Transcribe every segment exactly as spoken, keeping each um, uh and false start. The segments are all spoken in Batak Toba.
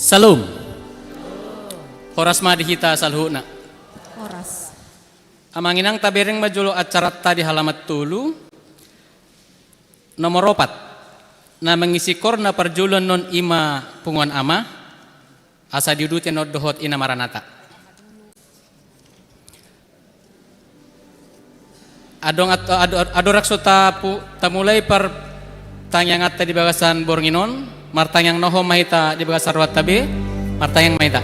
Syalom. Horas ma di hita saluhutna. Horas. Amang inang, tabereng ma jolo acaranta di halaman tolu. Nomor opat. Na mangisi kor na parjolo annon i ma punguan ama, asa diuduti annon dohot ina Maranatha. Adong at-, ado-, ado rang so tapu-, tamulai partangianganta di bagasan borngin on, martangiang na hot ma hita di bagasan rohanta be, martangiang ma hita.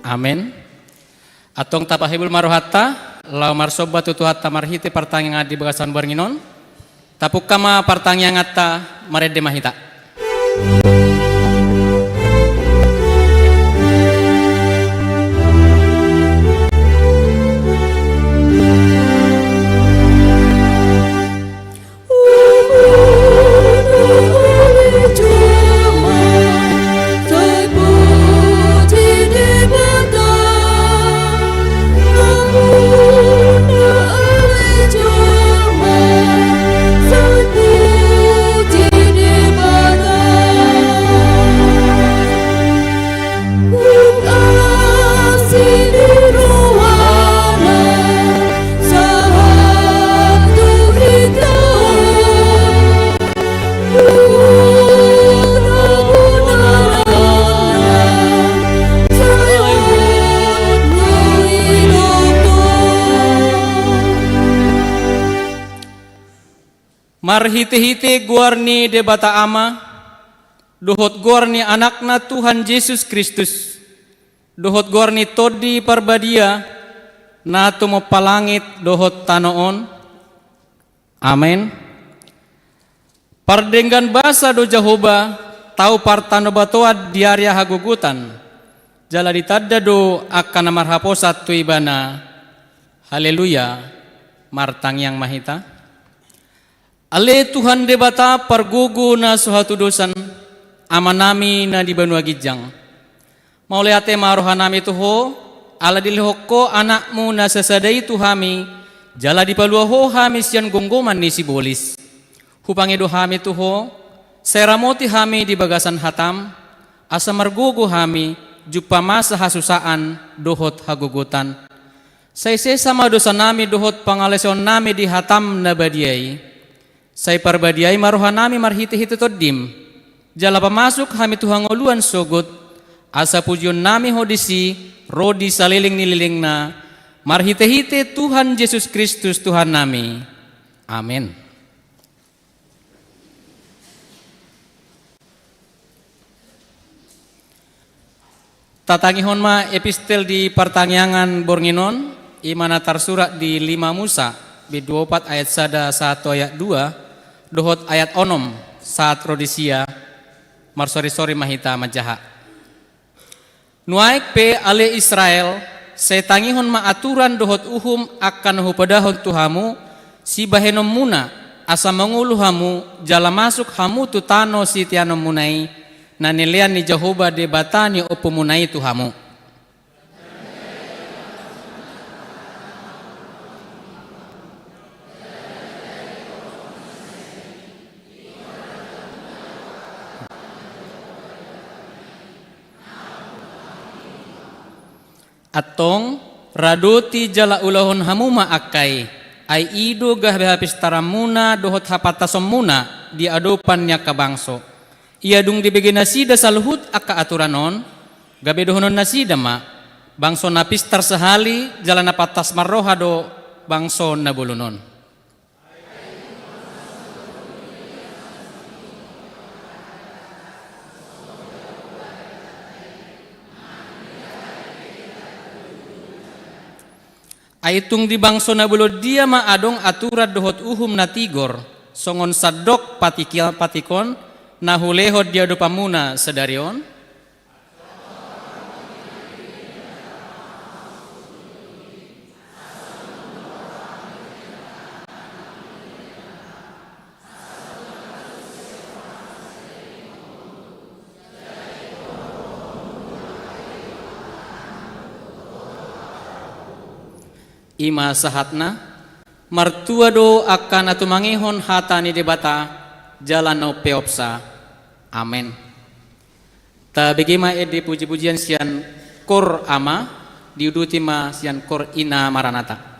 Amen. Antong tapahibul ma rohanta, laho marsomba tu Tuhanta marhite partangiangan di bagasan borngin on. Tapungka ma partangianganta, marende ma hita. Marhite-hite goar ni Debata Ama, dohot goar ni Anakna Tuhan Jesus Kristus, dohot goar ni Tondi Parbadia, na tumompa langit dohot tano on. Amen. Pardenggan basa do Jahowa, tau partanobatoan di ari hagogotan, jala ditanda do angka na marhaposan tu Ibana. Haleluya. Martangiang ma hita. Ale Tuhan Debata pargogo na so hatudosan, Amanami na di banua ginjang. Mauliate ma rohanami tu Ho, ala dilehon Ho Anakmu na sasada i tu hami, jala dipalua Ho hami sian gomgoman ni sibolis. Hupangido hami tu Ho, sai ramoti hami di bagasan hataM, asa margogo hami, jumpa masa hasusaan dohot hagogotan. Sai sesa ma dosanami dohot pangalaosionami di hataM na badia i. Sai parbadiai ma rohanami marhite-hite TondiM. Jala pamasuk hami tu hangoluan sogot, asa pujionnami Ho disi, ro di saleleng ni lelengna, marhite-hite Tuhan Jesus Kristus Tuhannami. Amen. Tatangihon ma epistel di partangiangan borngin on, i ma na tarsurat di lima Musa, bindu opat ayat sada sahat tu ayat dua, dohot ayat onom sahat ro di sia. Marsori-sori ma hita manjaha. Nuaeng pe ale Israel, sai tangihon ma aturan dohot uhum angka na hupadahon tu hamu, sibahenonmuna, asa mangolu hamu, jala masuk hamu tu tano siteanonmuna i, na nilean ni Jahowa Debata ni ompumuna i tu hamu. Antong, radoti jala ulahon hamu ma angka i, ai i do gabe hapistaranmuna dohot hapantasonmuna di adopan ni angka bangso. Ia dung dibege nasida saluhut angka aturan on, gabe dohonon nasida ma, bangso na pistar sahali jala na pantas marroha do bangso na bolon on. Ai tung di bangso na bolon dia ma adong aturan dohot uhum na tigor, songon sandok patik-, patikon, na hulehon di adopanmuna sadari on? I ma sahatna, martua do angka na tumangihon hata ni Debata, jala na umpeopsa. Amen. Tabege ma ende puji-pujian sian Kor Ama, diuduti ma sian Kor Ina Maranatha.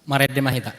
Marende ma hita.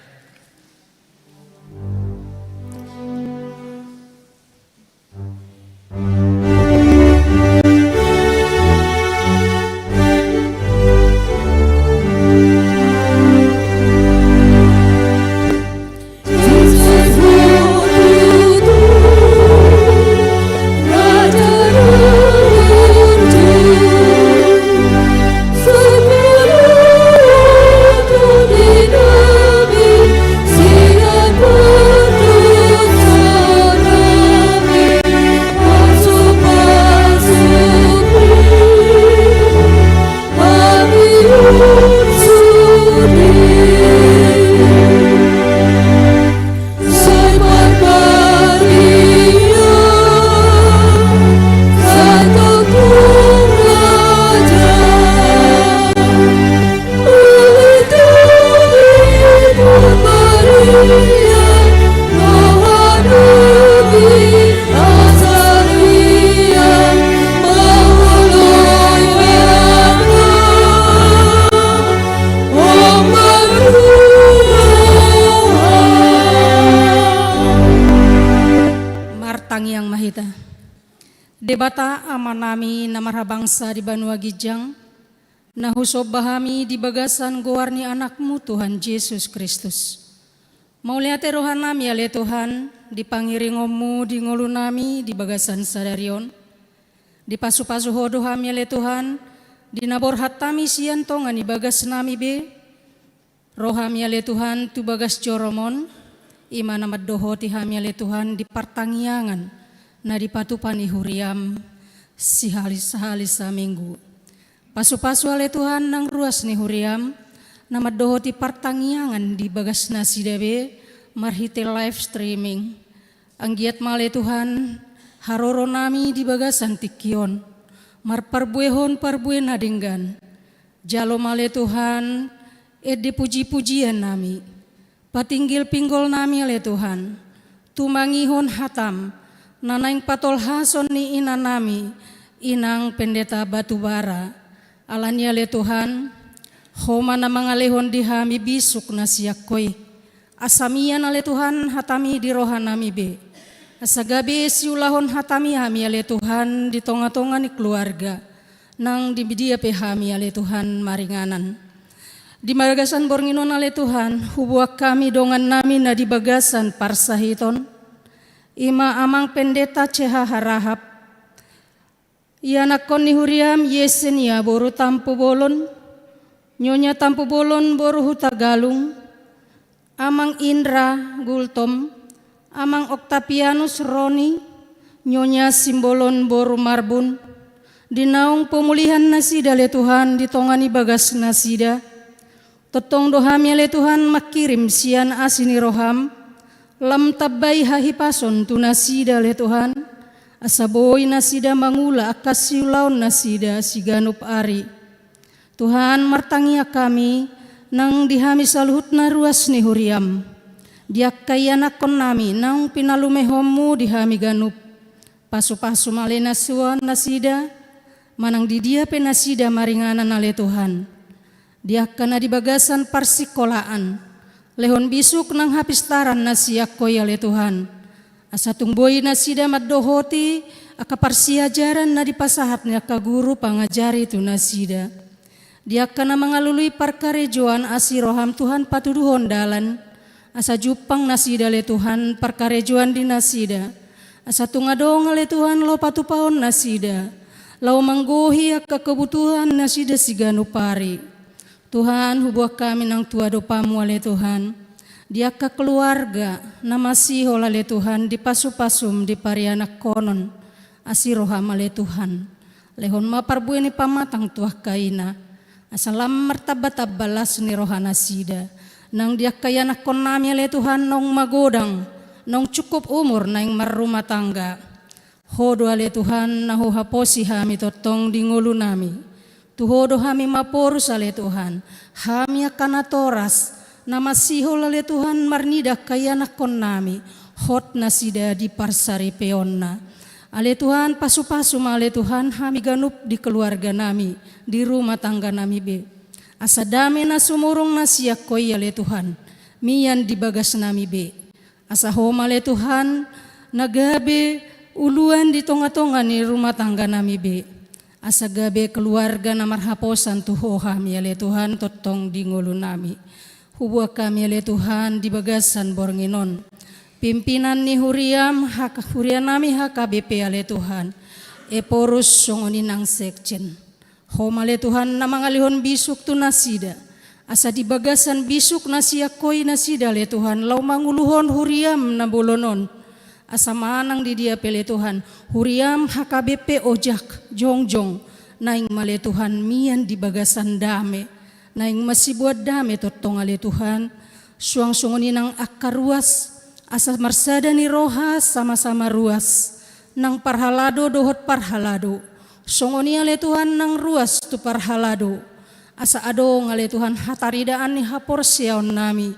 Martangiang ma hita. Debata Amanami na marhabangsa di banua ginjang, na husomba hami di bagasan goar ni Anakmu Tuhan Jesus Kristus. Mauliate rohanami ale Tuhan, di pangiringonmu di ngolunami di bagasan sadari on. Dipasupasu Ho do hami ale Tuhan, di na borhat hami sian tonga ni bagasnami be. Ro hami ale Tuhan tu bagas jorom on, i ma na mandohoti hami ale Tuhan di partangiangan na dipatupa ni huriam sihali sahali saminggu. Pasupasu ale Tuhan nang ruas ni huriam na mandohoti partangiangan di bagas nasida be marhite live streaming. Anggiat ma ale Tuhan haroronami di bagasan tingki on marparbuehon parbue na denggan. Jalo ma ale Tuhan ende pujipujiannami. Patinggil pinggolnami ale Tuhan, tumangihon hatam na naeng patolhason ni inanami, Inang Pendeta Batubara. Alani ale Tuhan, Ho ma na mangalehon di hami bisuk na sian Ho i. Asa mian ale Tuhan hatami di rohanami be. Asa gabe siulahon hatami hami ale Tuhan di tongatonga ni keluarga nang di dia pe hami ale Tuhan maringanan. Di bagasan borngin on ale Tuhan, huboan hami dongannami na di bagasan parsahiton, i ma Amang Pendeta C H Harahap, ianakhon ni huriam Yesenia boru Tampubolon, Nyonya Tampubolon boru Hutagalung, Amang Indra Gultom, Amang Oktavianus Roni, Nyonya Simbolon boru Marbun, di naung pemulihan nasida ale Tuhan di tonga ni bagas nasida. Tongtong do hami ale Tuhan mangkirim sian asi ni roham, lam tambai hahipason tu nasida ale Tuhan, asa boi nasida mangula angka siulaon nasida siganup ari. Tuhan, martangiang hami nang di hami saluhutna ruas ni huriam, di angka ianakhonnami naung pinalumehonmu di hami ganup. Pasupasu ma ale na suan nasida, manang di dia pe nasida maringanan ale Tuhan. Di angka na di bagasan parsikolaan, lehon bisuk nang hapistaran na sian Ho i ale Tuhan. Asa tung boi nasida mandohoti angka parsiajaran na dipasahat ni angka guru pangajari tu nasida. Di angka na mangalului parkarejoan asi roham Tuhan patuduhon dalan, asa jumpang nasida ale Tuhan parkarejoan di nasida. Asa tung adong ale Tuhan laho patupaon nasida, laho manggohi angka kebutuhan nasida siganup ari. Tuhan, huboan hami nang tu adopanmu ale Tuhan, di angka keluarga na masihol ale Tuhan dipasupasum di parianakhonon asi roham ale Tuhan. Lehon ma parbue ni pamatang tu angka ina, asa lam martambatamba las ni roha nasida. Nang di angka ianakhonnami ale Tuhan naung magodang, naung cukup umur naeng marrumah tangga. Ho do ale Tuhan na huhaposi hami tongtong di ngolunami. Tu Ho do hami maporus ale Tuhan, hami angka natoras, na masihol ale Tuhan marnida angka ianakhonnami, hot nasida di parsaripeonna. Ale Tuhan, pasupasu ma ale Tuhan hami ganup di keluarganami, di rumah tangganami be. Asa dame na sumurung na sian Ho i ale Tuhan, mian di bagasnami be. Asa Ho ma ale Tuhan, na gabe uluan di tongatonga ni rumah tangganami be. Asa gabe keluarga na marhaposan tu Ho hami ale Tuhan tongtong di ngolunami. Huboan hami ale Tuhan di bagasan borngin on pimpinan ni huriam, hak-, hurianami H K B P ale Tuhan. Ephorus songon i nang sekjen. Ho ma ale Tuhan na mangalehon bisuk tu nasida. Asa di bagasan bisuk na sian Ho i nasida ale Tuhan, laho manguluhon huriam na bolon on. Asa manang di dia pe ale Tuhan, huriam H K B P ojak, jongjong. Naeng ma ale Tuhan mian di bagasan dame. Naeng masiboan dame tongtong ale Tuhan. Suang songon i nang angka ruas, asa marsada ni roha sama-sama ruas. Nang parhalado dohot parhalado. Songon i ale Tuhan nang ruas tu parhalado. Asa adong ale Tuhan hataridaan ni haporseaonnami.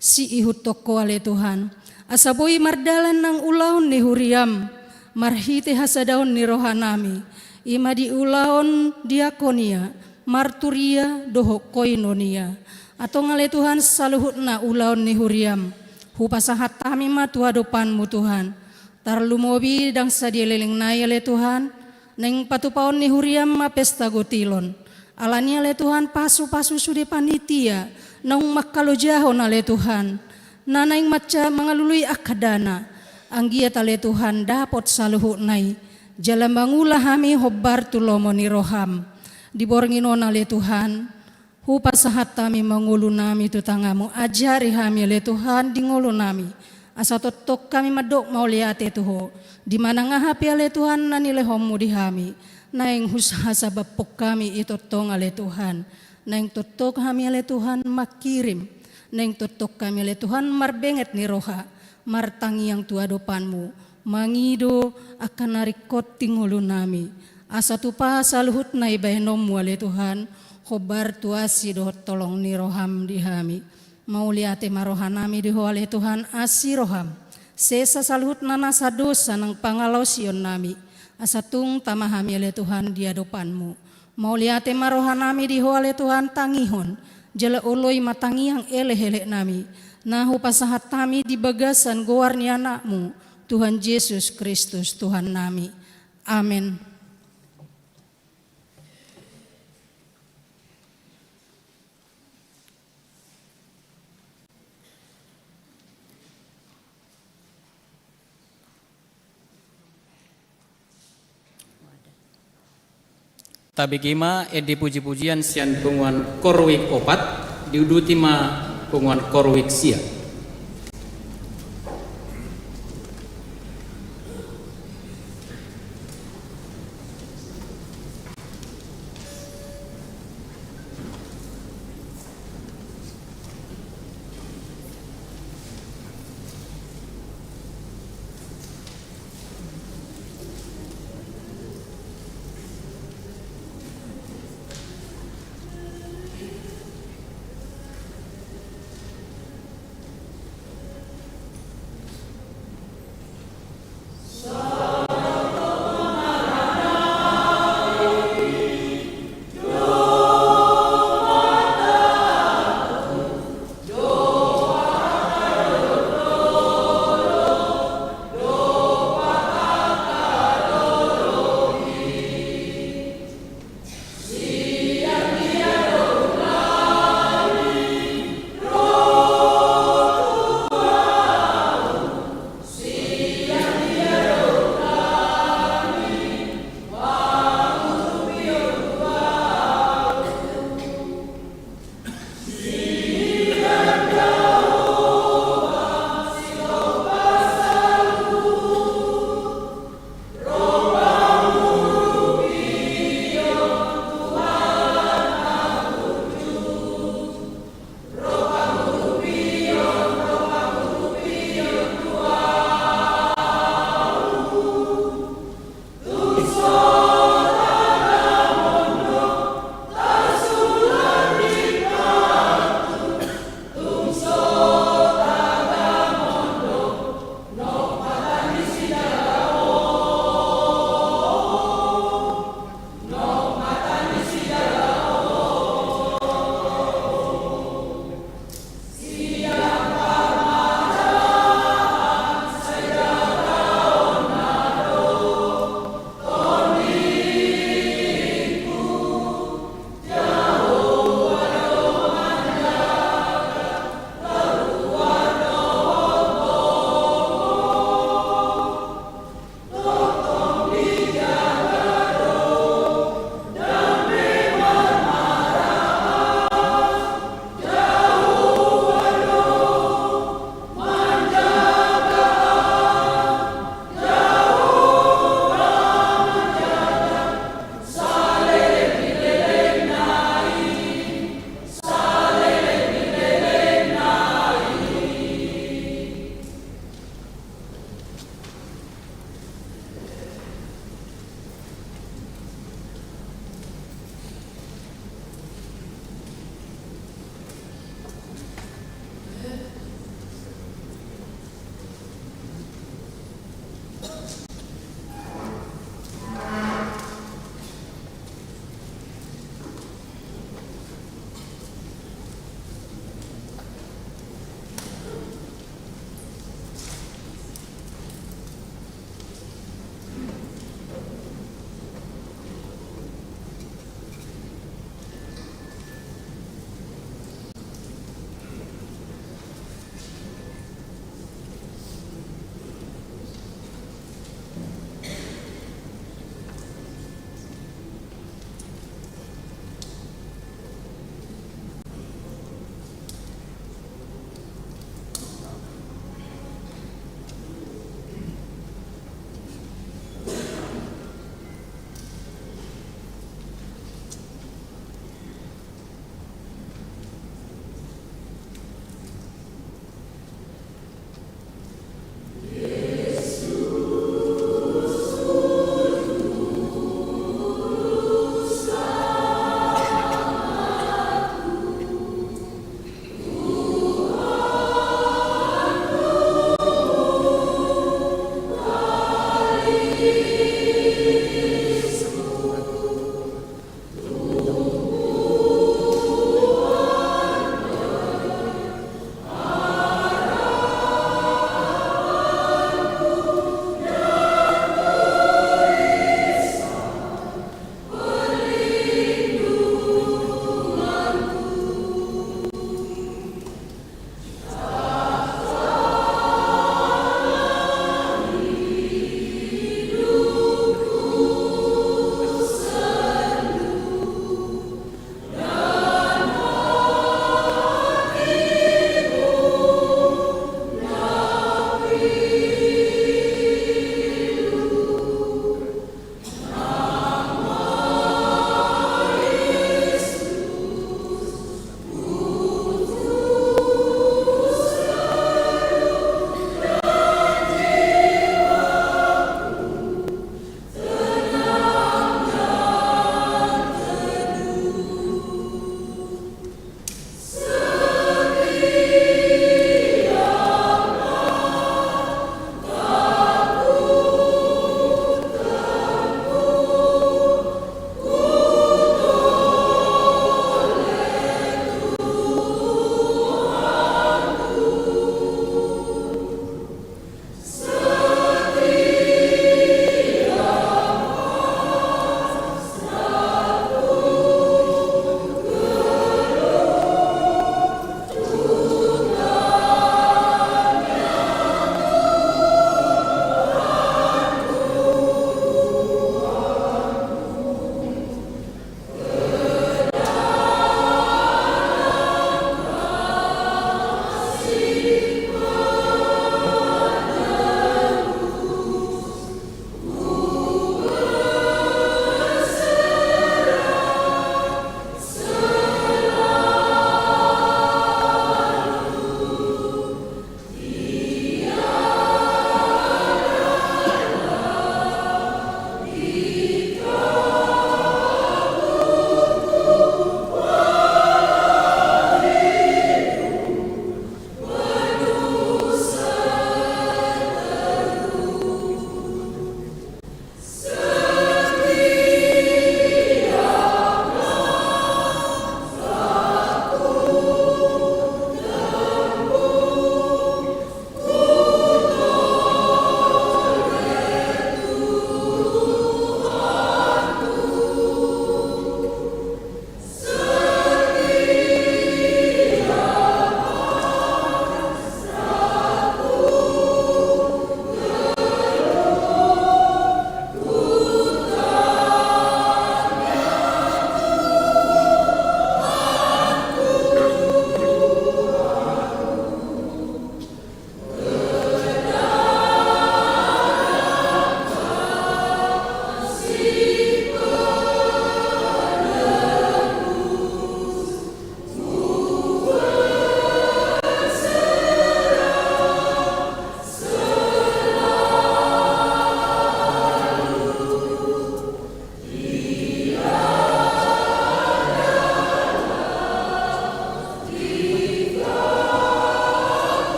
Siihuthon Ho ale Tuhan. Asa boi mardalan nang ulaon ni huriam. Marhite hasadaon ni rohanami. I ma di ulaon diakonia, marturia, dohot koinonia. Antong ale Tuhan saluhutna ulaon ni huriam. Hupasahat hami ma tu adopanmu Tuhan. Tarlumobi ndang sadia leleng nai ale Tuhan, naeng patupaon ni huriam ma pesta gotilon. Alani ale Tuhan pasupasu sude panitia, naung mangkalojahon ale Tuhan. Na naeng mansai mangalului angka dana, anggiat ale Tuhan dapot saluhutna i. Jala mangula hami hombar tu lomo ni roham. Di borngin on ale Tuhan, hupasahat hami ma ngolunami tu tanganmu, ajari hami ale Tuhan di ngolunami. Asa tongtong hami mandok mauliate tu Ho. Di manang aha pe ale Tuhan na nilehonmu di hami. Naeng hus-, hasabaphon hami i tongtong ale Tuhan. Naeng tongtong hami ale Tuhan mangkirim. Naeng tongtong hami ale Tuhan marbenget ni roha. Martangiang tu adopanmu. Mangido angka na ringkot di ngolunami. Asa tupa saluhutna i bahenonmu ale Tuhan, hombar tu asi dohot holong ni roham di hami. Mauliate ma rohanami di Ho ale Tuhan asi roham. Sesa saluhutna nasa dosa nang pangalaosionnami. Asa tung tama hami ale Tuhan di adopanmu. Mauliate ma rohanami di Ho ale Tuhan tangihon. Jala oloi ma tangiang elekeleknami. Na hupasahat hami di bagasan goar ni Anakmu, Tuhan Jesus Kristus Tuhannami. Amen. Tabege ma ende pujipujian sian punguan korwik opat, diuduti ma punguan korwik sia.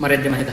Marende ma hita.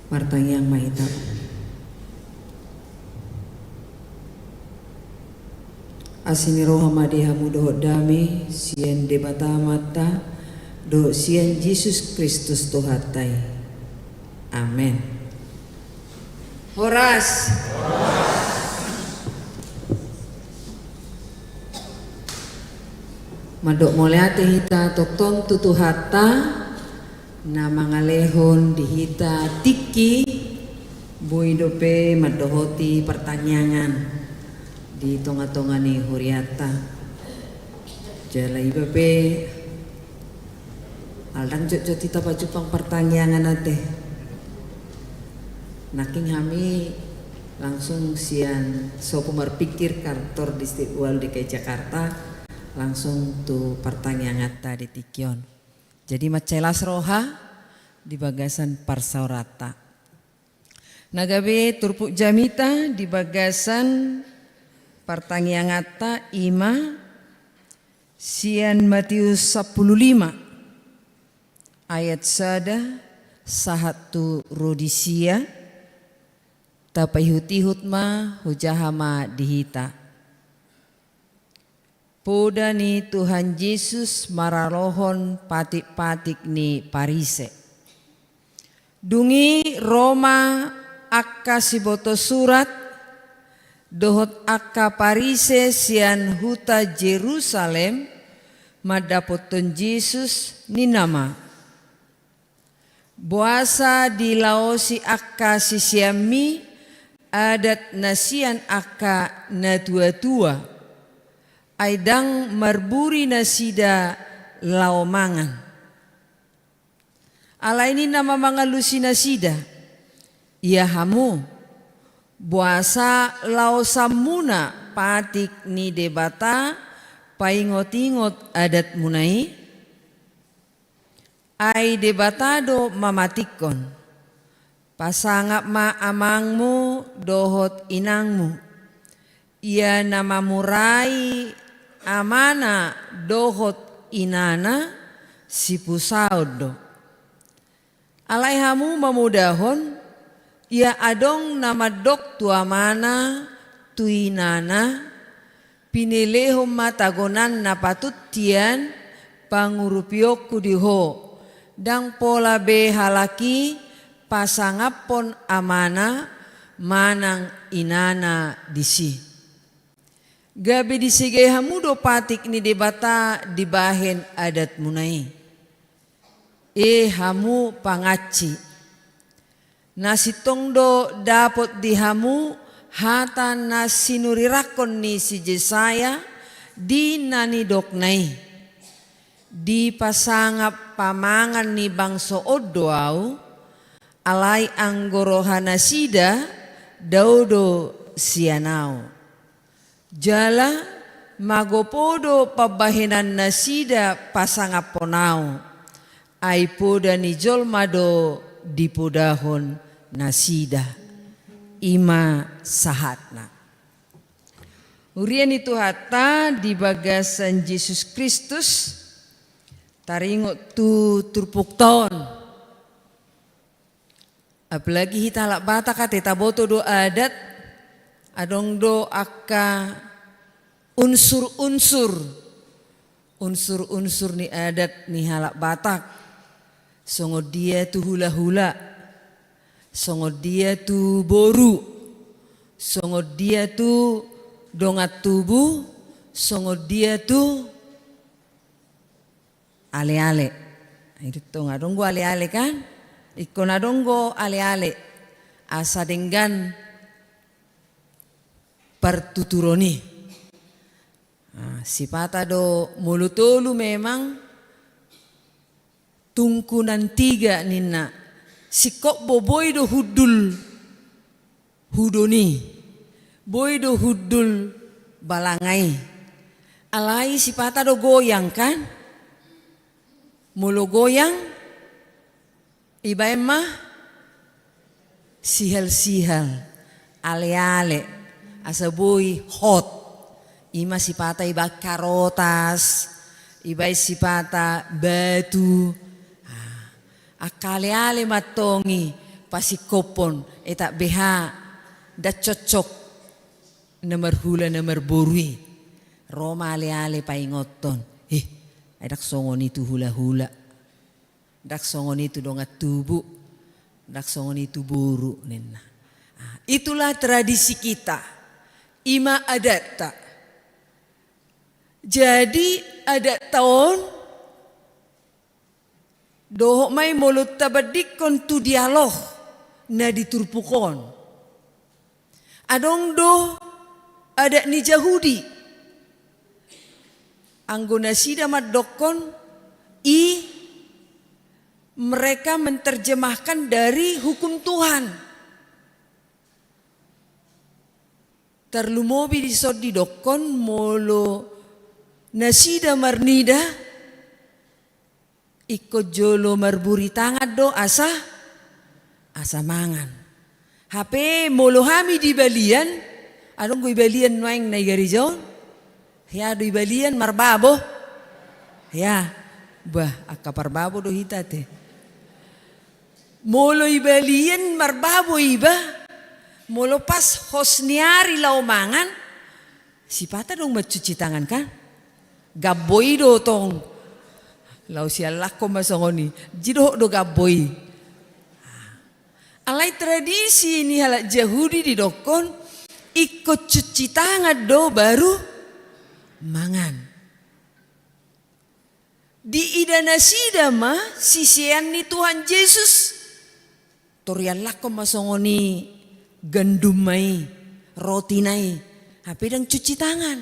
Martangiang ma hita. Asi ni roha ma di hamu dohot dame sian Debata Amanta dohot sian Jesus Kristus Tuhanta i. Amen. Horas. Mandok mauliate hita tongtong tu Tuhanta na mangalehon di hita tingki boi dope mandohoti partangiangan di tonga-tonga ni hurianta. Jala iba pe, ndang jotjot hita pajumpang partangiangan ate. Nangkin hami langsung sian Sopo Marpikir, kantor Distrik Ual D K I Jakarta, langsung tu partangianganta di tingki on. Jadi mansai las roha di bagasan parsaoranta. Na gabe turpuk jamita di bagasan partangianganta i ma sian Matius sampulu lima ayat sada sahat tu ro di sia. Tapaihut-ihut ma, hujaha ma di hita. Poda ni Tuhan Jesus maralohon patik-patik ni Parise. Dung i ro ma angka siboto surat dohot angka Parise sian huta Jerusalem mandapothon Jesus, ninna ma: Boasa dilaosi angka siseanmi adat na sian angka natua-tua, ai ndang marburi nasida laho mangan? Alai ninna ma mangalusi nasida: Ia hamu, boasa laosanmuna patik ni Debata paingot-ingot adatmuna i? Ai Debata do mamatikkon. Pasangap ma amangmu dohot inangmu. Ia na mamurai amana dohot inana, sipusaon do. Alai hamu mamodahon, ia adong na mandok tu amana, tu inana: Pinelehon ma tagonan na patut tian pangurupionku di ho. Ndang pola be halak i pasangaphon amana manang inana disi. Gabe disegei hamu do patik ni Debata dibahen adatmuna i. E hamu pangansi, na sintong do dapot di hamu hata na sinurirangkon ni si Jesaya di na nidokna i: Dipasangap pamangan ni bangso on do Ahu, alai anggo rohanasida dao do sian Ahu. Jala magopo do pambahenan nasida pasangaphon Ahu, ai poda ni jolma do dipodahon nasida. I ma sahatna. Huria ni Tuhanta di bagasan Jesus Kristus, taringot tu turpukta on. Apalagi hita halak Batak ate, taboto do adat, adong do angka unsur-unsur, unsur-unsur ni adat ni halak Batak. Songon dia tu hula-hula, songon dia tu boru, songon dia tu dongan tubu, songon dia tu aleale. Ai do tong adong do aleale kan? Ingkon adong do aleale. Asa denggan partuturon i. Ah, sipata do molo tolu memang tungkunan tiga ninna. Singkop bo boi do hundul hudon i. Boi do hundul balanga i. Alai sipata do goyang kan? Molo goyang, ibaen ma sihal-sihal, aleale, asa boi hot. Ima sipata ibaen karotas, ibaen sipata batu. Ah, angka aleale ma antong i pasingkophon, etak beha, ndang cocok na marhula na marboru i. Ro ma aleale paingothon. Eh, ai ndang songon i tu hulahula. Ndang songon i tu dongan tubu, ndang songon i tu boru ninna. Ah, itulah tradisi kita, ima adatta. Jadi adatta on dohot ma i molo tabandingkon tu dialog na di turpuk on. Adong do adat ni Jahudi. Anggo nasida mandokkon i mereka menerjemahkan dari hukum Tuhan. Tarlumobi dison didokkon molo nasida marnida, ingkon jolo marburi tangan do asa, asa mangan. Hape molo hami di balian, adong do i balian nuaeng na i gareja on. Hea do i balian marbabo. Hea, bah, angka parbabo do hita te. Molo i balian marbabo iba, molo pas hos ni ari laho mangan, sipata do mancuci tangan kan? Gabbo i do tong. Laho siallakhon ma songon i. Jadi dohot do gabbo i. Alai tradisi ni halak Jahudi didokkon, ingkon cuci tangan do baru mangan. Diida nasida ma sisean ni Tuhan Jesus. Tor iallahon ma songon i gandum ma i, roti na i, hape ndang cuci tangan.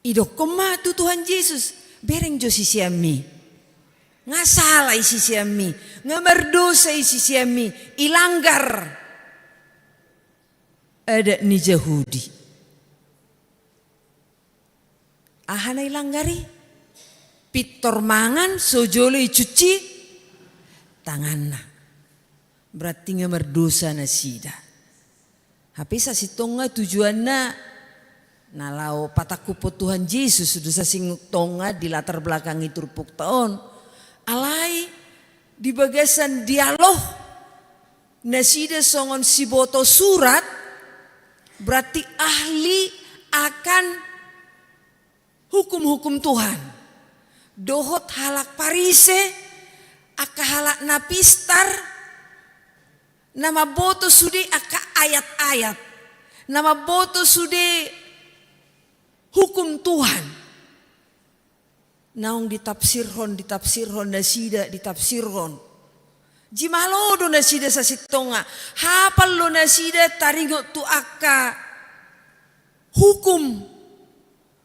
Idokkon ma tu Tuhan Jesus, bereng jo siseanmi. Nga sala i siseanmi, nga mardosa i siseanmi, ilanggar adat ni Jahudi. Aha na ilanggar i? Pintor mangan so jolo icuci tanganna. Berarti nga mardosa nasida. Hape sasintongna tujuanna na laho patangkuphon Tuhan Jesus do sasintongna di latar belakang ni turpukta on. Alai di bagasan dialog nasida songon siboto surat, berarti ahli akan hukum-hukum Tuhan. Dohot halak Parise, angka halak na pistar, na mamboto sude angka ayat-ayat, na mamboto sude hukum Tuhan. Naung ditafsirhon, ditafsirhon nasida, ditafsirhon. Jumalo do nasida sasintongna. Hapal do nasida taringot tu angka hukum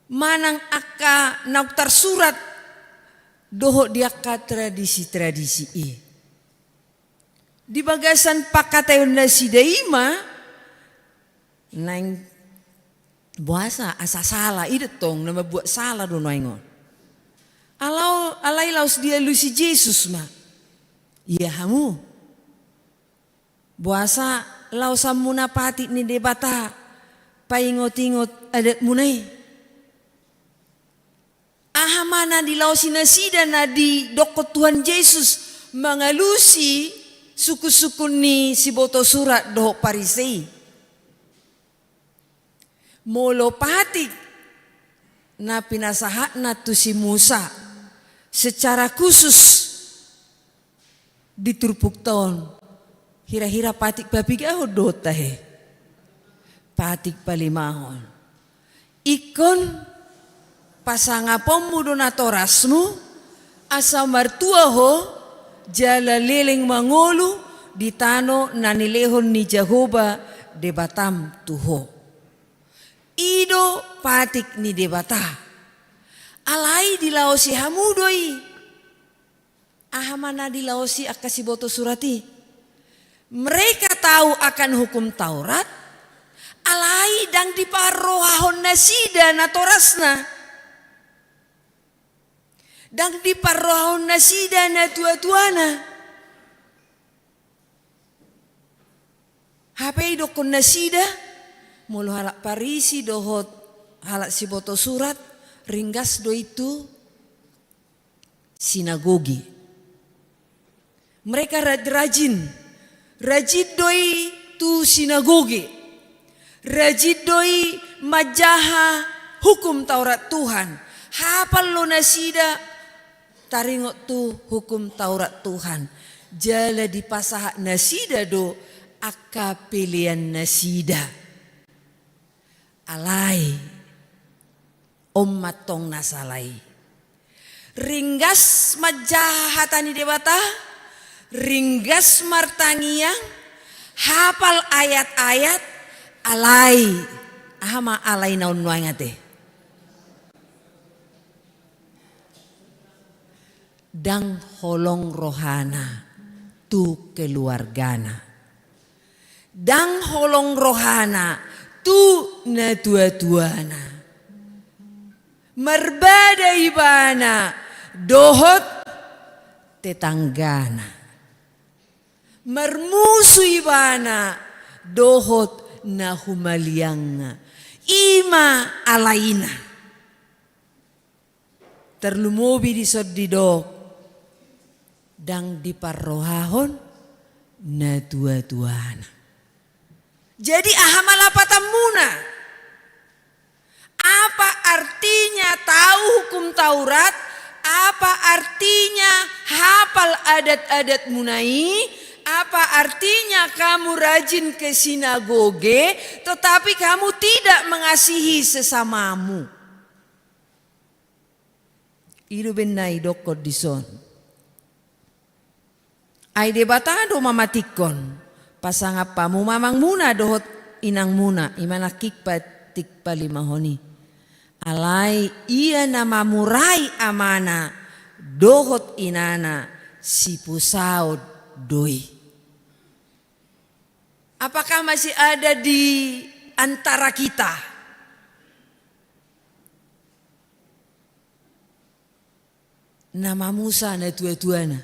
manang angka naung tarsurat dohot di angka tradisi-tradisi i. Di bagasan pangkataion nasida i ma naeng boasa asa sala, i do tong na mambuat sala do nuaeng on. Alai, alai laos dialusi Jesus ma. Ia hamu. Boasa laosanmuna patik ni Debata paingot-ingot adatmuna i. Aha ma na dilaosi nasida na didokkon Tuhan Jesus mangalusi sungkun-sungkun ni siboto surat dohot Parise i? Molo patik na pinasahatna tu si Musa secara khusus di turpukta on, hira-hira patik papigahon do tahe. Patik palimahon. Ingkon pasangaponmu do natorasmu, asa martua ho, jala leleng mangolu di tano na nilehon ni Jahowa Debatam tu ho. I do patik ni Debata. Alai dilaosi hamu do i. Aha ma na dilaosi angka siboto surat i? Mereka tahu akan hukum Taurat, alai ndang diparrohahon nasida natorasna. Ndang diparrohahon nasida natuatuana. Hape idokkon nasida, molo halak Parisi dohot halak siboto surat, ringgas do i tu sinagoge. Mereka ra-, rajin, rajin do i tu sinagoge. Rajin do i manjaha hukum Taurat Tuhan. Hapal do nasida taringot tu hukum Taurat Tuhan. Jala dipasahat nasida do angka pelean nasida. Alai, on ma tong na sala i. Ringgas manjaha hata ni Debata, ringgas martangiang, hapal ayat-ayat, alai, aha ma alai na on nuaeng ate? Ndang holong rohana tu keluargana. Ndang holong rohana tu natuatuana. Marbada ibana dohot tetanggana. Marmusu ibana dohot na humaliangna. I ma alaina. Tarlumobi dison didok, ndang diparrohahon natuatuana. Jadi, aha ma lapatanmuna? Apa artinya tahu hukum Taurat? Apa artinya hafal adat-adatmuna i? Apa artinya kamu rajin ke sinagoge, tetapi kamu tidak mengasihi sesamamu? I do umbahen na idokkon dison. Ai Debata do mamatikkon, pasangap hamu amangmuna dohot inangmuna, i ma nangkin patik palimahon i. Alai ia na mamurai amana dohot inana sipusaon do i. Apakah masih ada di antara kita na mamusa natuatuana?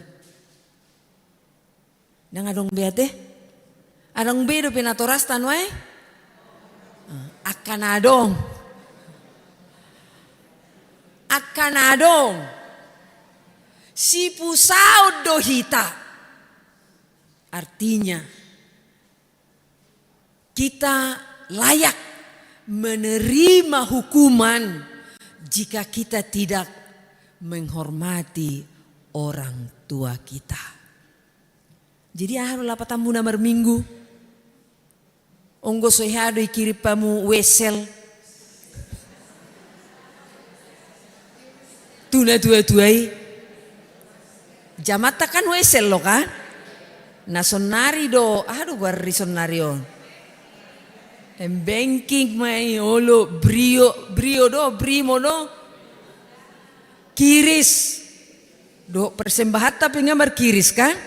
Ndang adong be ate? Adong be dope natorasta nuaeng? Ah, angka na adong. Angka na adong. Sipusaon do hita. Artinya, kita layak menerima hukuman jika kita tidak menghormati orang tua kita. Jadi, aha do lapatanmuna marminggu? Anggo so hea do dikirim hamu wesel tu natuatua i. Jamanta kan wesel do kan? Na sonnari do, aha do goar ni sonnari on? M-Banking ma i, olo, Brio, Brio do, Brimo do. Kiris. Dohot persembahanta pe nga markiris kan?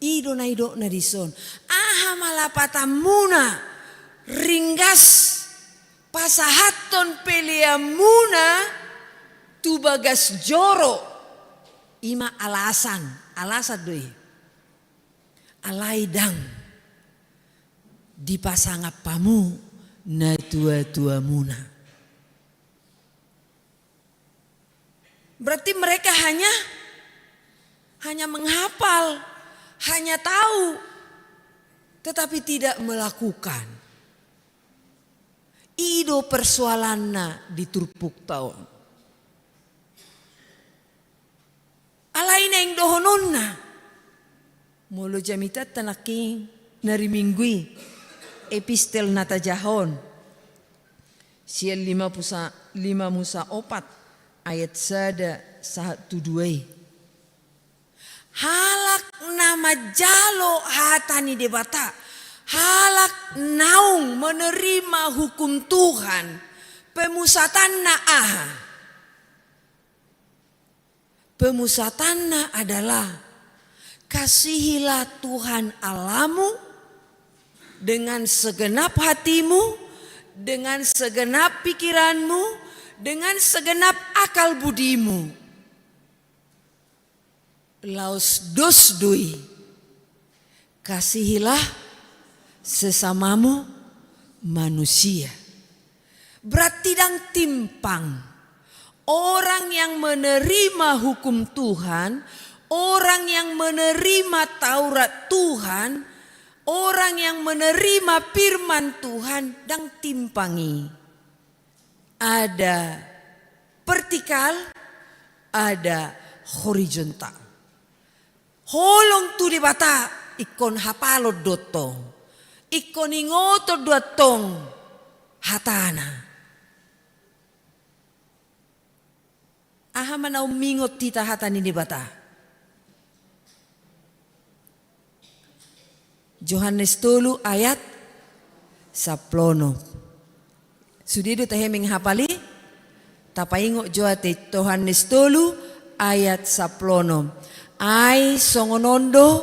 I do na nidokna dison. Aha ma lapatanmuna, ringgas pasahathon peleanmuna tu bagas joro. I ma alasan, alasan do i. Alai ndang dipasangap hamu natuatuamuna. Berarti mereka hanya, hanya menghafal, hanya tahu, tetapi tidak melakukan. I do persoalanna di turpukta on. Alai naeng dohononna, molo jamitanta nangkin, na ri Minggu i, epistel na tajahon sian lima Musa, lima Musa opat ayat sada sahat tu dua i. Halak na manjalo hata ni Debata, halak naung menerima hukum Tuhan, pemusatanna aha? Pemusatanna adalah, kasihilah Tuhan Allahmu dengan segenap hatimu, dengan segenap pikiranmu, dengan segenap akal budimu. Laos dos do i, kasihilah sesamamu manusia. Berarti ndang timpang. Orang yang menerima hukum Tuhan, orang yang menerima Taurat Tuhan, orang yang menerima firman Tuhan, ndang timpang i. Ada vertikal, ada horizontal. Holong tu Debata ingkon hapalon do tong. Ingkon ingoton do tong hatana. Aha ma na umingot hita hata ni Debata? Johannes tolu ayat sampulu onom. Sude do tahe menghapal i? Tapaingot jo ate, Johannes tolu ayat sampulu onom. Ai songon on do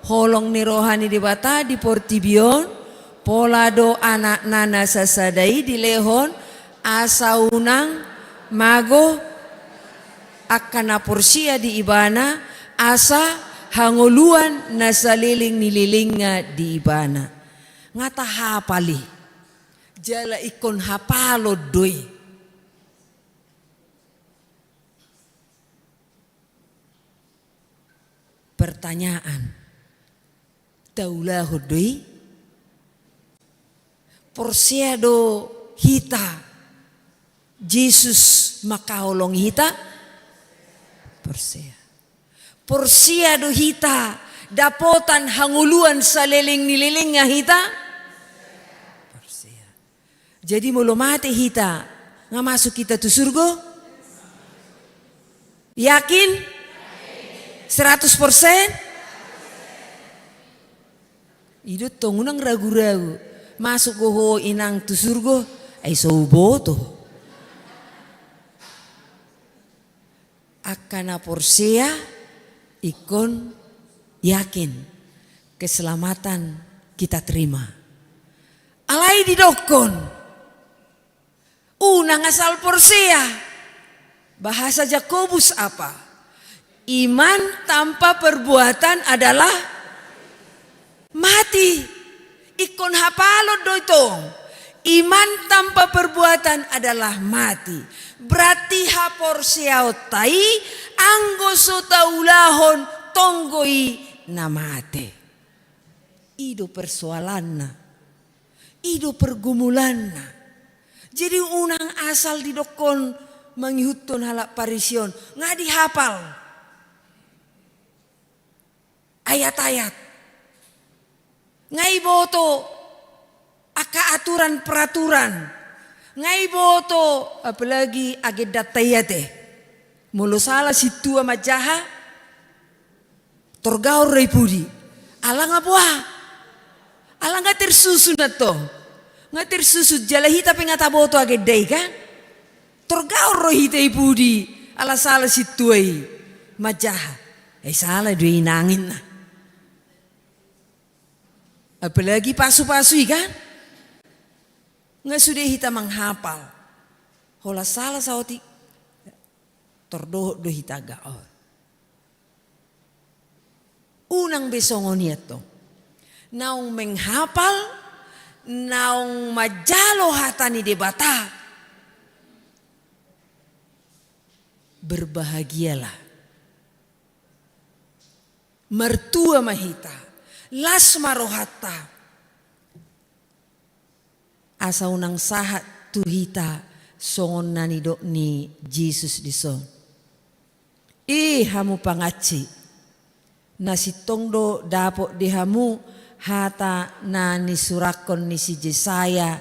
holong ni roha ni Debata di portibi on, pola do Anakna na sasada i dilehon, asa unang mago angka na porsea di Ibana, asa hangoluan na saleleng ni lelengna di Ibana. Nga tahapal i, jala ingkon hapalon do i. Pertanyaan, taulahon do i? Porsea do hita Jesus mangkaholongi hita? Porsea. Porsea do hita dapotan hangoluan saleleng ni lelengna hita? Porsea. Jadi molo mate hita, nga masuk hita tu surgo? Yakin? Seratus persen? I do tong, unang ragu-ragu. Masuk do ho inang tu surgo? Ai so huboto. Angka na porsea ingkon yakin keselamatan kita terima. Alai didokkon, unang asal porsea. Bahasa Jakobus apa? Iman tanpa perbuatan adalah mati. Ingkon hapalon do i tong. Iman tanpa perbuatan adalah mati. Berarti haporseaonta i anggo so taulahon tonggo i na mate. I do persoalanna. I do pergumulanna. Jadi unang asal didokkon mangihuthon halak Parisi on, nga dihapal ayat-ayat. Nga iboto angka aturan peraturan. Nga iboto apalagi agendanta i ate. Molo sala sintua manjaha, torgaor do i pudi. Ala nga boha? Ala nga tersusun antong. Nga tersusun, jala hita pe nga taboto agenda i kan. Torgaor do hita i pudi ala sala sintua i manjaha. Eh, sala do i inang ninna. Apalagi pasu-pasu i kan. Nga sude hita manghapal. Holan sala saotik, tordohot do hita gaor. Unang be songon i antong. Naung menghapal, naung manjalo hata ni Debata, berbahagialah. Martua ma hita, las ma rohanta. Asa unang sahat tu hita songon na nidok ni Jesus dison. I hamu pangansi, na sintong do dapot di hamu hata na nisurathon ni si Jesaya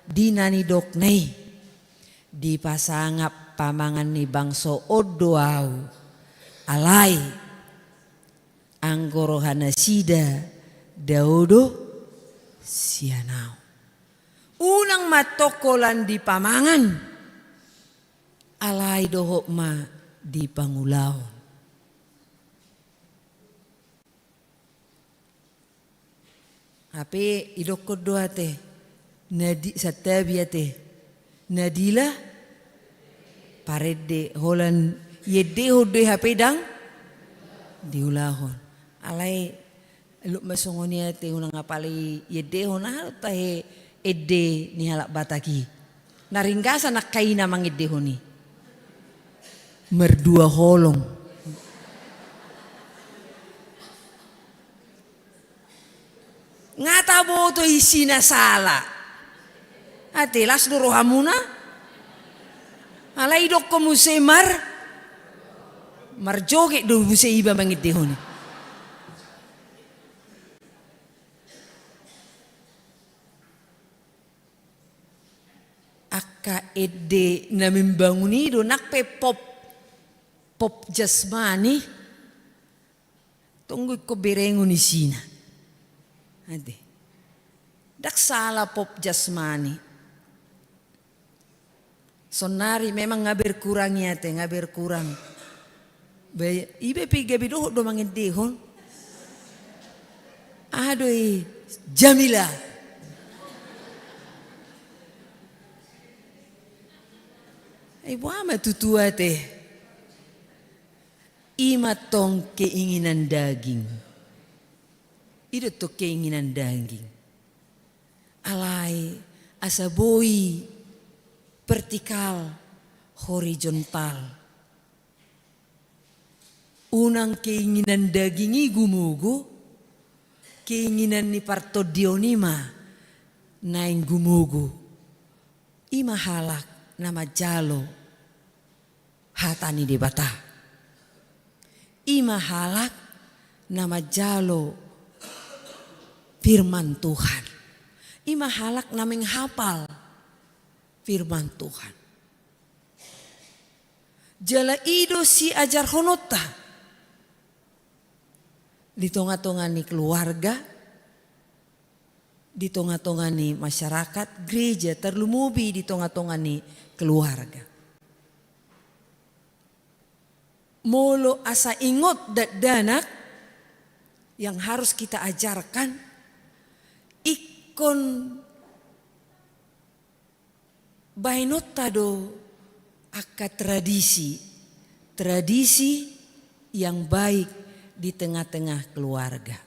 di na nidokna i. Dipasangap pamangan ni bangso on do ahu, alai anggo rohanasida dao do sian ahu. Unang ma antong holan di pamangan, alai dohot ma di pangulahon. Hape idokkon do ate, na di, santabi ate, na diula parende, holan iendehon do i hape ndang diulahon. Alai lot ma songon i ate, unang apala iendehon, aha do tahe ende ni halak Batak i. Na ringgasan angka ina mangendehon i. Mardua holong. Nga taboto isi na sala. Ate las do rohamuna. Alai idokkon muse mar, marjoget do muse iba mangendehon i. Angka ende na membangun i do nang pe pop, pop jasmani. Tonggo ingkon berengon isina. Ate. Ndang sala pop jasmani. Sonari memang nga berkurang i ate, nga berkurang. Ba, iba pe gabe dohot do mangendehon. Aha do i, Jamila. Ai boha ma tutu ate. I ma tong keinginan daging. I do tong keinginan daging. Alai asa boi vertikal, horizontal. Unang keinginan daging i gumogo, keinginan ni partondion i ma naeng gumogo. I ma halak na manjalo hata ni Debata. I ma halak na manjalo firman Tuhan. I ma halak na menghafal firman Tuhan. Jala i do siajarhononta di tonga-tonga ni keluarga, di tonga-tonga ni masyarakat, gereja, tarlumobi di tonga-tonga ni keluarga. Molo asa ingot dakdanak yang harus kita ajarkan, ingkon baenonta do angka tradisi, tradisi yang baik di tengah-tengah keluarga.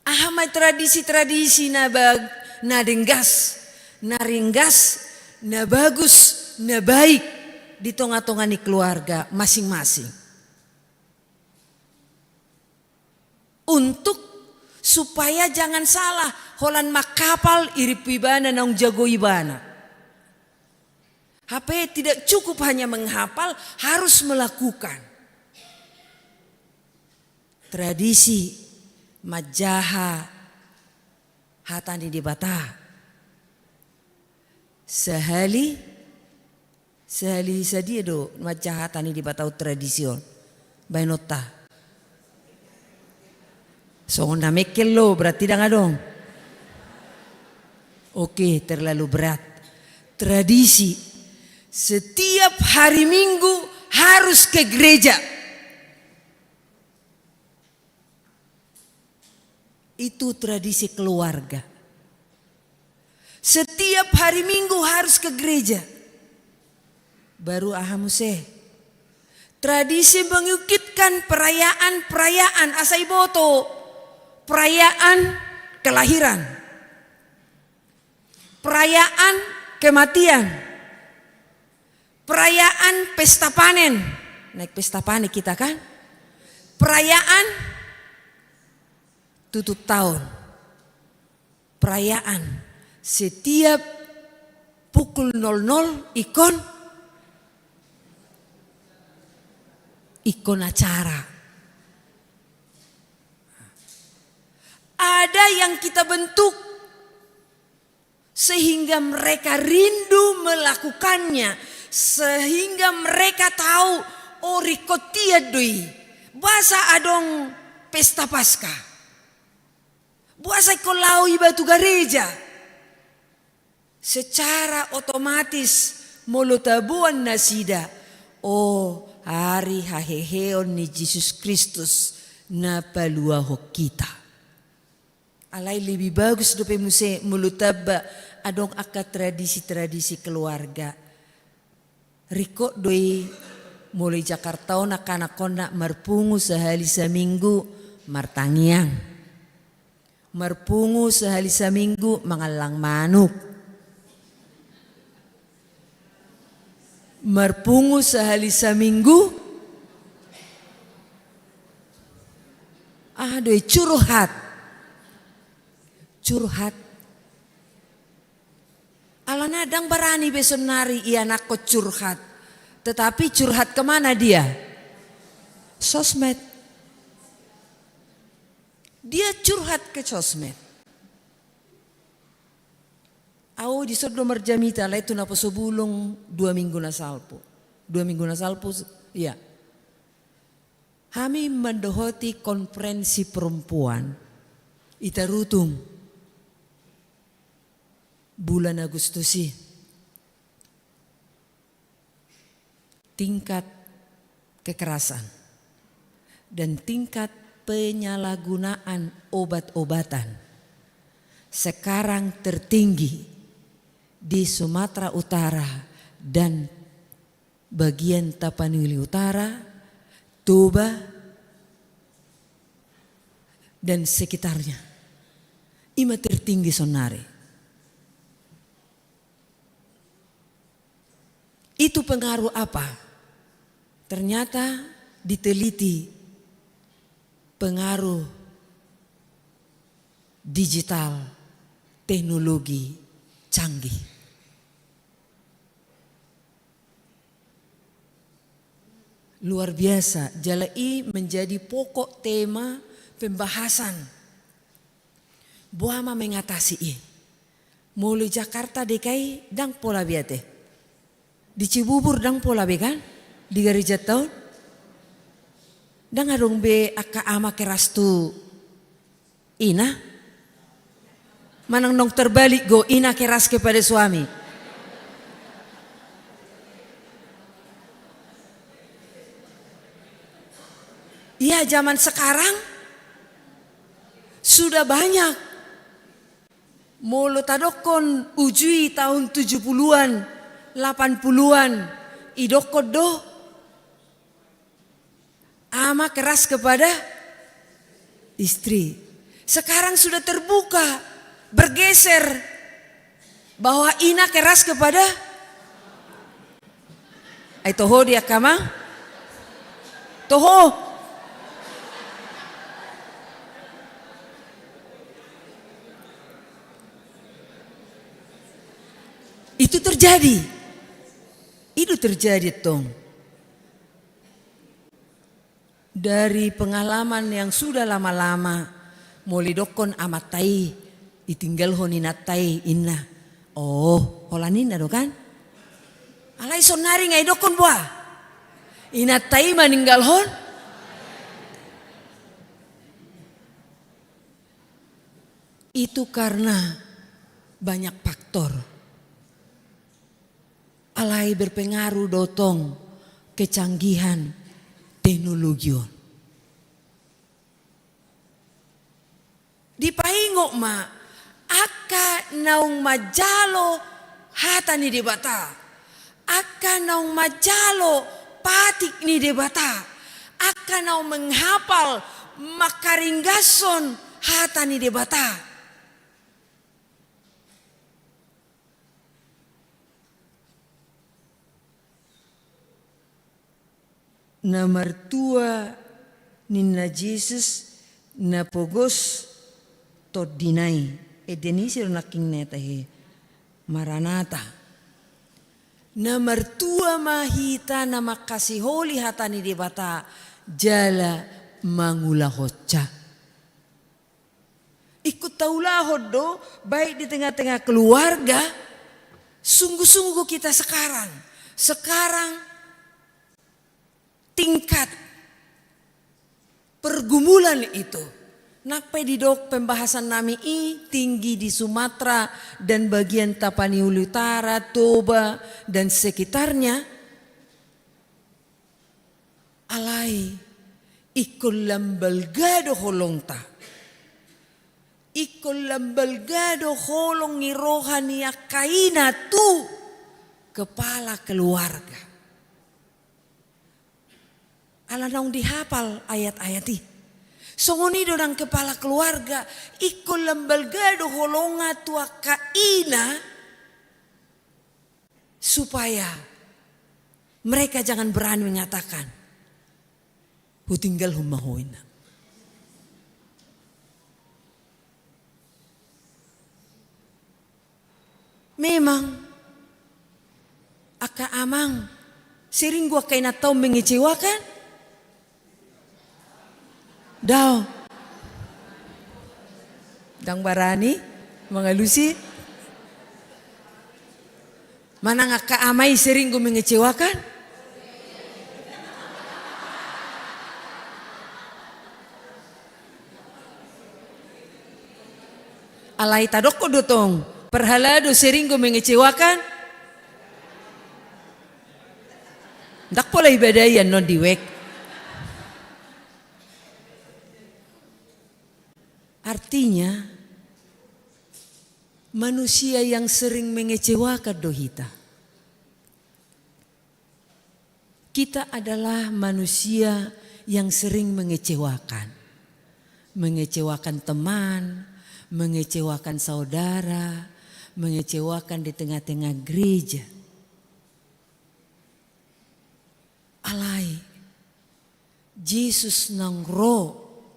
Aha ma tradisi-tradisi na bag-, na denggan, na ringgas, na bagus, na baik di tonga-tonga ni keluarga masing-masing. Untuk supaya jangan salah, holan manghapal irimpu ibana naung jago ibana. Hape tidak cukup hanya menghafal, harus melakukan. Tradisi manjaha hata ni Debata. Sahali, sahali sadia do manjaha hata ni Debata on tradisi on? Baenonta. Songon na mengkel lo, berarti ndang adong. Oke, terlalu berat. Tradisi. Setiap hari Minggu harus ke gereja. Itu tradisi keluarga. Setiap hari Minggu harus ke gereja. Baru aha muse? Tradisi mengukitkan perayaan-perayaan, asa iboto, perayaan kelahiran, perayaan kematian, perayaan pesta panen. Naik pesta panen kita kan? Perayaan tutup tahun. Perayaan setiap pukul nol nol ingkon, ingkon acara. yang kita bentuk, sehingga mereka rindu melakukannya, sehingga mereka tahu, oh, ringkot tian do i. Boasa adong pesta Paskah? Boasa ingkon laho iba tu gareja? Secara otomatis molo taboan nasida, oh, ari haheheon ni Jesus Kristus na paluahon hita. Alai lebih bagus dope muse molo tamba adong angka tradisi-tradisi keluarga. Ringkot do i, molo i Jakarta on angka anakkonna marpungu sahali saminggu martangiang. Marpungu sahali saminggu mangallang manuk. Marpungu sahali saminggu, aha do i, curhat. Curhat. Alana ndang barani be sonnari ianakkon curhat. Tetapi curhat ke mana dia? Sosmed. Dia curhat ke sosmed. Au dison do marjamita, alai tu naposobulung dua minggu na salpu. Dua minggu na salpu, iya. Hami mandohoti konferensi perempuan i Tarutung bulan Agustus i. Tingkat kekerasan dan tingkat penyalahgunaan obat-obatan sekarang tertinggi di Sumatera Utara dan bagian Tapanuli Utara, Toba, dan sekitarnya. I ma tertinggi sonnari. Itu pengaruh apa? Ternyata diteliti pengaruh digital, teknologi canggih. Luar biasa, jala i menjadi pokok tema pembahasan. Boha ma mengatasi i? Molo Jakarta D K I ndang pola be ate. Di Cibubur ndang pola be kan? Di garejanta on? Ndang adong be angka ama keras tu ina? Manang nong terbalik do, ina keras kepada suami? Iya, zaman sekarang sudah banyak. Molo tadokkon uju i tahun tujuh puluhan, delapan puluhan, idokkon do ama keras kepada istri. Sekarang sudah terbuka, bergeser, bahwa ina keras kepada, ai toho dia kama? Toho. Itu terjadi. Itu terjadi, tong. Dari pengalaman yang sudah lama-lama, molo idokkon amanta i, ditinggalhon inanta i, inna. Oh, holan inna do kan? Alai sonnari nga idokkon boha? Inanta i maninggalhon. Itu karena banyak faktor. Alai berpengaruh do tong kecanggihan teknologi on. Dipaingot ma angka naung manjalo hata ni Debata, angka naung manjalo patik ni Debata, angka naung menghapal, mangkaringgashon hata ni Debata. Na martua ninna Jesus na pogos tondina i. Ende ni si do nangkin na tahe. Maranata. Na martua ma hita na manghasiholi hata ni Debata jala mangulahonsa. Ingkon taulahon do, baik di tengah-tengah keluarga, sungguh-sungguh kita sekarang, sekarang tingkat pergumulan itu. Nang pe didok pembahasan nami i tinggi di Sumatera dan bagian Tapanuli Utara, Toba, dan sekitarnya. Alai, ingkon lam balga do holongta. Ingkon lam balga do holong ni roha ni angka ina tu kepala keluarga. Ala naung dihapal ayat-ayat i. Songon i do nang kepala keluarga, ingkon lam balga do holonga tu angka ina, supaya mereka jangan berani mengatakan, "Hutinggalhon ma ho," inna. Memang, angka amang, sering do angka inanta on mengecewakan? Dao. Ndang barani mangalusi. Manang angka ama i sering do mengecewakan? Alai tadokkon do tong, parhalado sering do mengecewakan? Ndang pola ibadai annon di wek. Artinya, manusia yang sering mengecewakan do hita. Kita adalah manusia yang sering mengecewakan. Mengecewakan teman, mengecewakan saudara, mengecewakan di tengah-tengah gereja. Alai, Jesus naung ro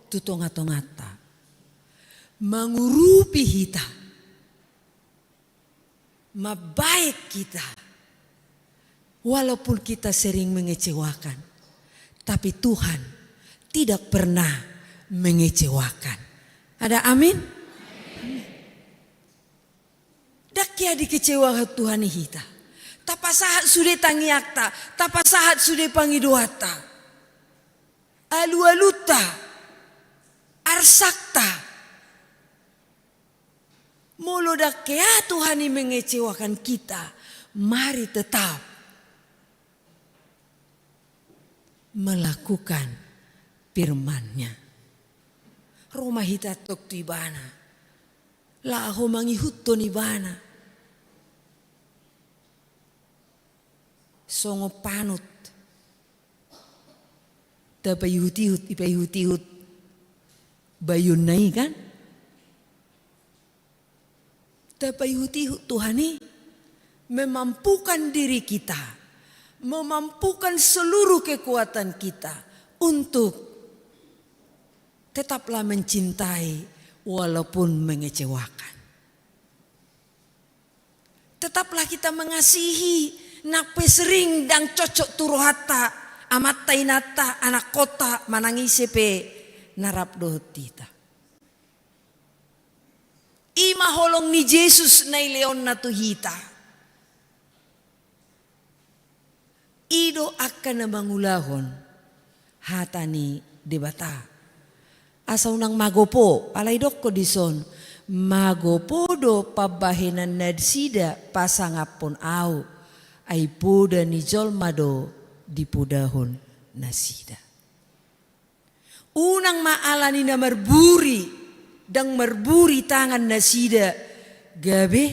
tu tonga-tonganta, mangurupi hita, mambaen hita, walaupun kita sering mengecewakan, tapi Tuhan tidak pernah mengecewakan. Ada amin? Ndang hea dikecewakan Tuhan i hita. Tapasahat sude tangiangta, tapasahat sude pangidoanta, alualunta, arsakta. Molo ndang hea Tuhan i mengecewakan kita, mari tetap melakukan firman-Nya. Ro ma hita antong tu Ibana, laho mangihuthon Ibana. Songon panut, tapaihut-ihut, ipaihut-ihut bayonna i, kan? Tapaihut-ihut Tuhan i memampukan diri kita, memampukan seluruh kekuatan kita untuk tetaplah mencintai walaupun mengecewakan. Tetaplah kita mengasihi, nang pe sering ndang cocok tu rohanta, amanta, inanta, anakkonta, manang ise pe na rap dohot hita. I ma holong ni Jesus na nilehonna tu hita. I do angka na mangulahon hata ni Debata. Asa unang magopo, alai dokkon dison, magopo do pambahenan nasida pasangaphon Ahu, ai poda ni jolma do dipodahon nasida. Unang ma ala ni na marburi, ndang marburi tangan nasida, gabe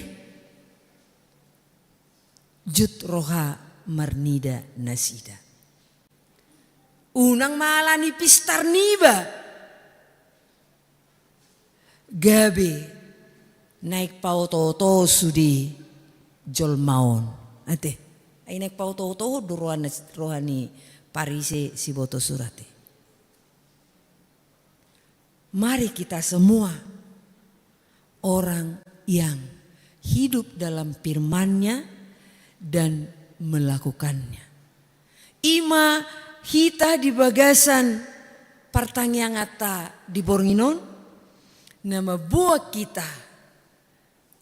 jut roha marnida nasida. Unang ma ala ni pistar niba, gabe naeng paotooto sude jolma on. Ate, ai naeng paotootohon do roha na, roha ni Parise siboto surat i. Mari kita semua orang yang hidup dalam firman-Nya dan melakukannya. I ma hita di bagasan partangianganta di borngin on, na mamboan hita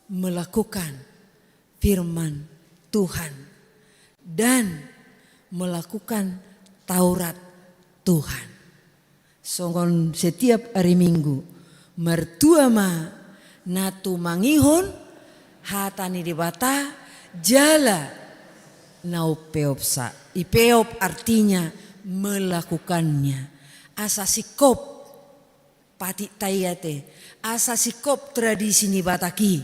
melakukan firman Tuhan dan melakukan Taurat Tuhan. Songon setiap ari Minggu, martua ma na tumangihon hata ni Debata jala na umpeopsa. Ipeop artinya melakukannya. Asa singkop patik ta i ate, asa singkop tradisi ni Batak i.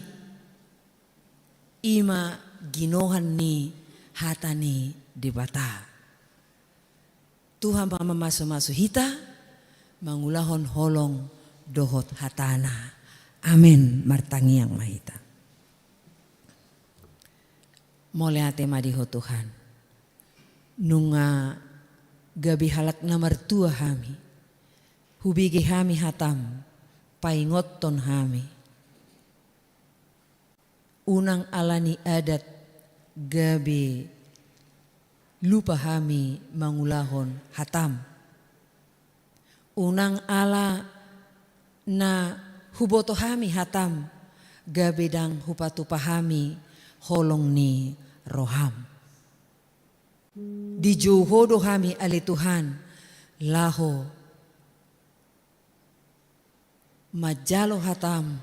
I ma ginohan ni hata ni Debata. Tuhan ma mamasumasu hita mangulahon holong dohot hatana. Amen. Martangiang ma hita. Mauliate ma di Ho Tuhan. Nunga gabe halak na martua hami. Hubege hami hatam, paingothon hami. Unang ala ni adat gabe lupa hami mangulahon hatam. Unang ala na huboto hami hatam, gabe ndang hupatupa hami holong ni roham. Dijou Ho do hami ale Tuhan, laho manjalo hatam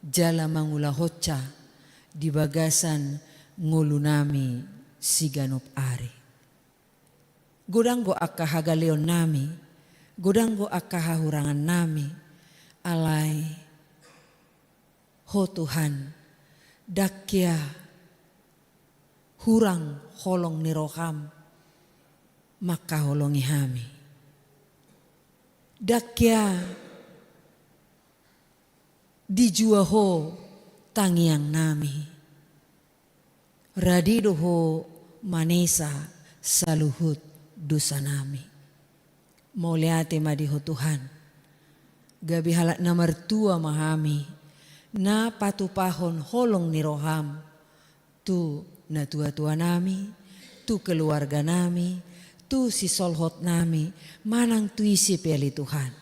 jala mangulahonsa di bagasan ngolunami siganup ari. Godang do angka hagaleonnami, godang do angka hahurangannami, alai Ho Tuhan, ndang hea hurang holong ni roham mangkaholongi hami. Ndang hea dijua Ho tangiangnami. Rade do Ho manesa saluhut dosanami. Mauliate ma di Ho Tuhan. Gabe halak na martua ma hami, na patupahon holong ni roham tu natuatuanami, tu keluarganami, tu sisolhotnami, manang tu ise pe ale Tuhan.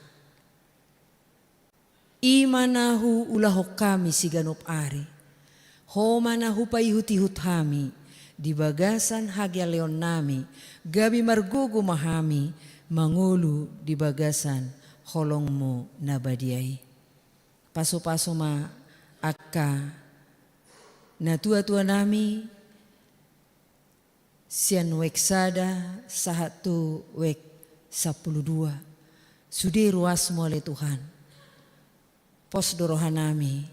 I ma na huulahon hami siganup ari. Ho ma na hupaihutihut hami di bagasan hagaleonnami, gabe margogo ma hami mangolu di bagasan holongmu na badia i. Pasupasu ma angka natuatuanami, sian wijk sada sahat tu wijk sampulu dua. Sude ruasmu ale Tuhan. Pos do rohanami,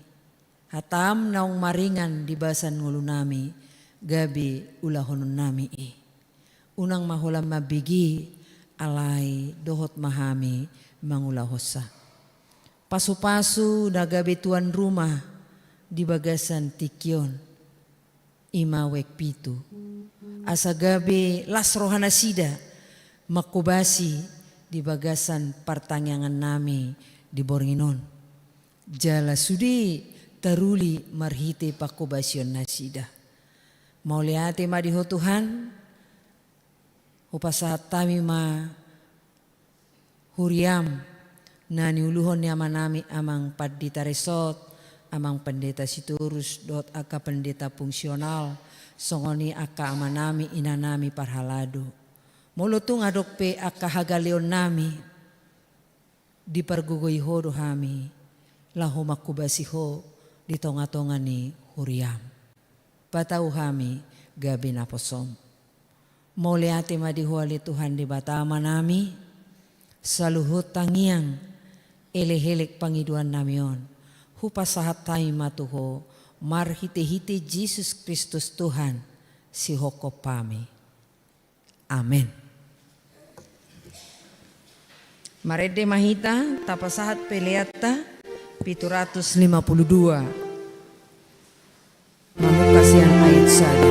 hatam naung maringan di bagasan ngolunami, gabe ulahononnami i. Unang ma holan mambege, alai dohot ma hami mangulahonsa. Pasupasu na gabe tuan rumah di bagasan tingki on. I ma wijk pitu. Asa gabe las rohanasida mangkobasi di bagasan partangiangannami di borngin on. Jala sude taruli marhite pangkobasionnasida. Mauliate ma di Ho Tuhan, hupasahat hami ma huriam, na niuluhon ni amanami Amang Pandita Resort, Amang Pendeta Sitorus, dohot angka pendeta fungsional, songon i angka amanami, inanami parhalado. Molo tung adong pe angka hagaleonnami, dipargogoi Ho do hami, laho mangkobasi Ho di tongatonga ni huriam. Patau hami gabe naposom. Mauliate ma di Ho ale Tuhan Debata Amanami, saluhut tangiang, elekelek pangidoannami on, hupasahat hami ma tu Ho, marhitehite Jesus Kristus Tuhan, sihophop hami. Amen. Marende ma hita, tapasahat peleanta pitu ratus lima puluh dua. Mamungka sian ayat sada.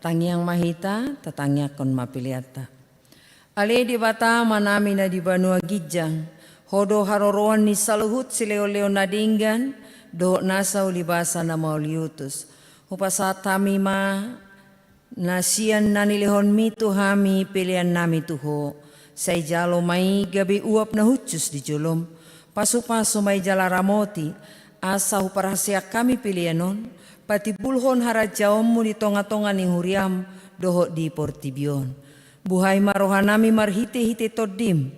Tangiang ma hita, tatangiangkon ma peleanta. Ale Debata Amanami na di banua ginjang, Ho do haroroan ni saluhut silehonlehon na denggan, dohot nasa ulibasa na mauliutus. Hupasahat hami ma na sian na nilehonMi tu hami peleannami tu Ho. Sai jalo ma i gabe uap na hushus di joloM. Pasupasu ma i jala ramoti, asa huparhaseang hami pelean on patimbulhon harajaonMu di tongatonga ni huriaM dohot di portibi on. Buhai ma rohanami marhitehite TondiM,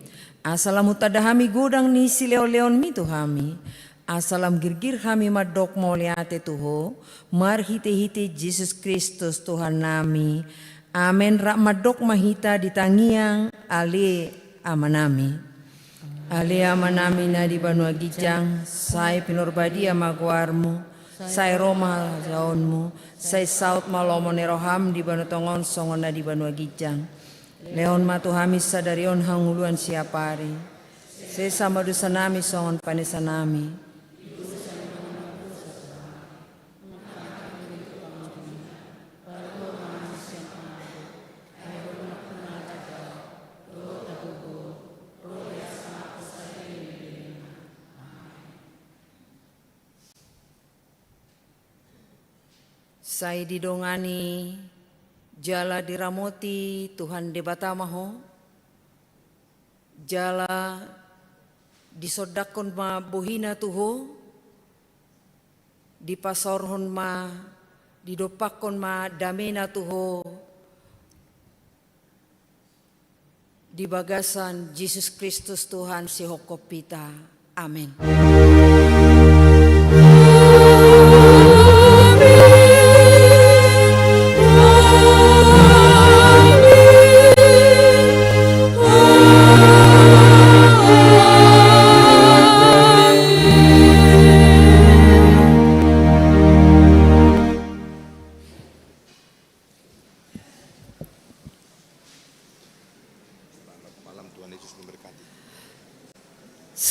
asa lam hutanda hami godang ni silehonlehonMi tu hami, asa lam girgir hami mandok mauliate tu Ho, marhitehite Jesus Kristus Tuhannami. Amen. Rap mandok ma hita di tangiang Ale Amanami. Ale Amanami na di banua ginjang, sai pinarbadia ma goarMu, sai ro ma harajaonMu, sai saut ma lomo ni rohaM di banua tonga on songon na di banua ginjang. Lehon ma tu hami sadari on hangoluan siapari. Sesa ma dosanami songon panesanami. Sai didongani jala diramoti Tuhan Debata ma ho, jala disondangkon ma bohiNa tu ho, dipasaorhon ma, didompakkon ma dameNa tu ho, di bagasan Jesus Kristus Tuhan sihophop hita. Amen.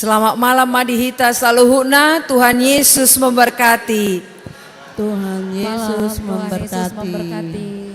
Selamat malam ma di hita saluhutna, Tuhan Yesus memberkati. Tuhan Yesus memberkati.